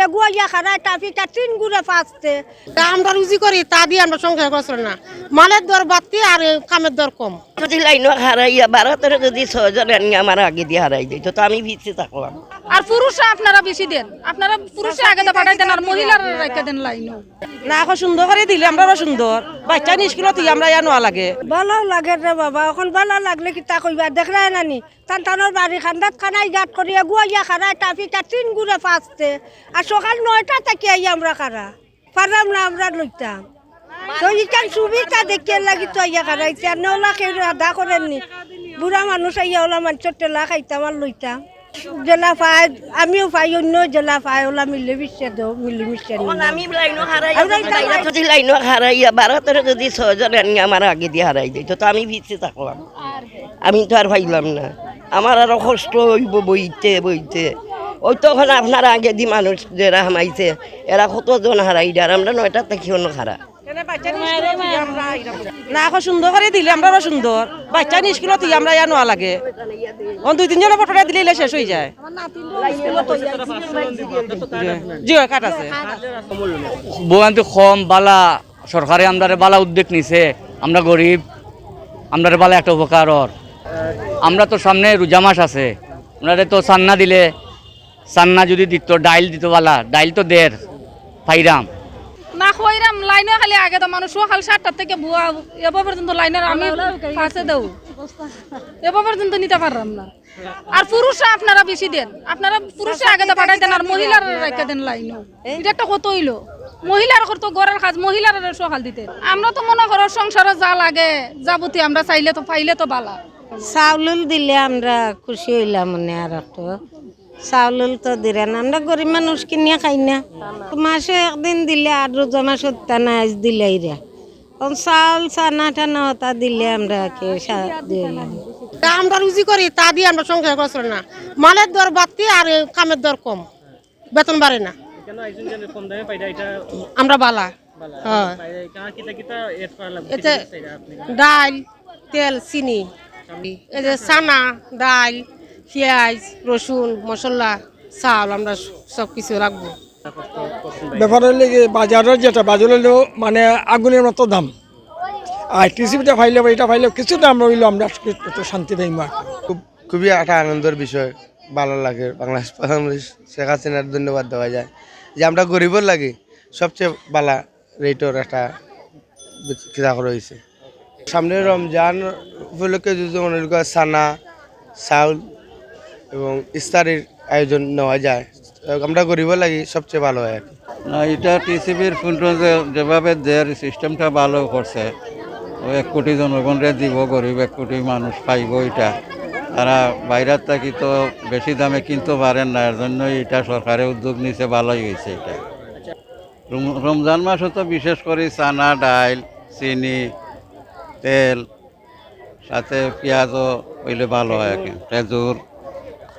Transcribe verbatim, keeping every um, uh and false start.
এগু আইয়া খাড়ায় ট্রাফিক আর তিন গুণে ফাঁসতে। তা আমরা রুজি করি, তা দিয়া আমরা সংসার করছে না। মালের দর বাড়তি আর এ কামের দর কম। যদি লাইনও হারাইয়া বারো তেরো যদি ছয়জন আনি আমার আগে দিয়ে হারাই দিত, তো আমি ভিতরে থাকলাম। আর পুরুষরা আপনারা বেশি দেন, আপনারা পুরুষরা আগে তো পাঠাই দেন, আর মহিলারা রাখা দেন লাইনও। না, এখন সুন্দর করে দিলে আমরা আরো সুন্দর। বাচ্চা নিয়ে স্কুলে তুই আমরা ইয়া নোয়া লাগে। ভালো লাগে রে বাবা, এখন ভালো লাগলে কিতা কইবা, দেখরায় না নি? তান তানোর বাড়ি খান্দাত খানাই ঘাট করি এগু আইয়া খাড়ায় ট্রাফিক আর তিন গুণে ফাঁসতে। আর সকাল নয়টা থাকি আইয়া আমরা খাড়া। পারলাম না আমরা লইতাম। তো ইখান সুবিধা দেখিয়ে লাগি তো আইয়া খাড়াইছি। আর নওলা কেউ আদা করেননি। বুড়া মানুষ আইয়া ওলা মানুষের টেলা খাইতাম আর লইতাম। জেলা পায়, আমিও পাই, অন্য জেলা পায়, ওলা মিলে মিশে দেও, মিলে মিশে নিলাম। আমরা ইতা যদি লাইনও হারাইয়া বারো তেরো যদি ছয়জন আনি আমার আগে দিয়ে হারাই দিত, তো আমি ভিতরে থাকলাম। আমি তো আর পাইলাম না, আমার আরো কষ্ট হইব বইতে বইতে। ওই তো এখন আপনারা আগে দি মানুষ যারা হামাইছে, এরা কতজন হারাই, আর আমরা নয়টা থাকি অন্য খাড়া। না, এখন সুন্দর করে দিলে আমরা আরো সুন্দর। বাচ্চা নিয়ে স্কুলে তুই আমরা ইয়া নোয়া লাগে। এখন দুই তিনজনে পটরে দিলে ইলে শেষ হয়ে যায়। জি, জি, কাট আছে। ভোগান্তি কম, বালা, সরকারে আমরারে বালা উদ্যোগ নিছে। আমরা গরিব, আমরারে বালা একটা উপকার অর। আমরা তো সামনে রোজা মাস আছে, আমরারে তো চান্না দিলে, চান্না যদি দিত, ডাইল দিত বালা, ডাইল তো দের, পাইরাম। না কইরাম, লাইনে খালি আগে তো মানুষ সকাল সাতটা থেকে বুয়া এবার পর্যন্ত লাইনের আমি ফাঁসে দেও, এবার পর্যন্ত নিতে পারলাম না। আর পুরুষরা আপনারা বেশি দেন, আপনারা পুরুষরা আগে তো পাঠাই দেন, আর মহিলারা রাখা দেন লাইনও। এটা একটা কত হইলো? মহিলার করতো ঘরের কাজ, মহিলারা সকাল দিতে। আমরা তো মনে করো সংসারে যা লাগে যাবতীয় আমরা চাইলে তো পাইলে তো বালা। চাউল দিলে আমরা খুশি হইলাম, মানে আর একটু চাউল তো দিলেন, আমরা গরিব মানুষ কিনিয়া খাই না। মাসে একদিন দিলে আর রোজা মাস হত্যা না আজ দিলাইরা। এখন চাউল চানা টানা হতা দিলে আমরা কে সা-, দিলাম। তা আমরা রুজি করি, তা দিয়ে আমরা সংসার করছে না। মালের দর বাড়তি আর এ কামের দর কম, বেতন বাড়ে না। কেন একজন যেন কম দামে পাইরা, এটা আমরা বালা। বালা। হ্যাঁ। পাইরা, এখানে কিতা কিতা add করা লাগবে? এতে কিতা কিতা চাইরা আপনি? ডাল, তেল, চিনি, এই যে চানা, ডাল, পিঁয়াজ, রসুন, মশলা, চাল, আমরা সব কিছু রাখবো। ব্যাপার হইলে কি, বাজারের যেটা বাজার হইলেও মানে আগুনের মতো দাম, আর টিসিবিটা পাইলে বা এটা পাইলেও কিছুটা আমরা হইলেও আমরা একটু শান্তি পাইমু আর কি। খুব, খুবই একটা আনন্দের বিষয়, ভালো লাগে। বাংলাদেশ প্রধানমন্ত্রী শেখ হাসিনার ধন্যবাদ দেওয়া যায় যে আমরা গরিবের লাগি সবচেয়ে বালা রেটর একটা কিতা করা হয়েছে। সামনে রমজান উপলক্ষে যদি মনে করি চানা, চাউল এবং ইফতারির আয়োজন নেওয়া যায়, আমরা গরিবের লাগি সবচেয়ে ভালো হয় আর কি। না, এটা টিসিবির ফ্রন্টে যে, যেভাবে দের সিস্টেমটা ভালো করছে, ও এক কোটি জনগণরে দিব, গরিব এক কোটি মানুষ পাইব এটা। তারা বাইরের থাকি তো বেশি দামে কিনতে পারেন না, এর জন্য এটা সরকারে উদ্যোগ নিছে, ভালোই হয়েছে এটা। রম-, রমজান মাসে তো বিশেষ করে চানা, ডাইল, চিনি, তেল, সাথে পিঁয়াজও হইলে ভালো হয় আর কি, খেজুর।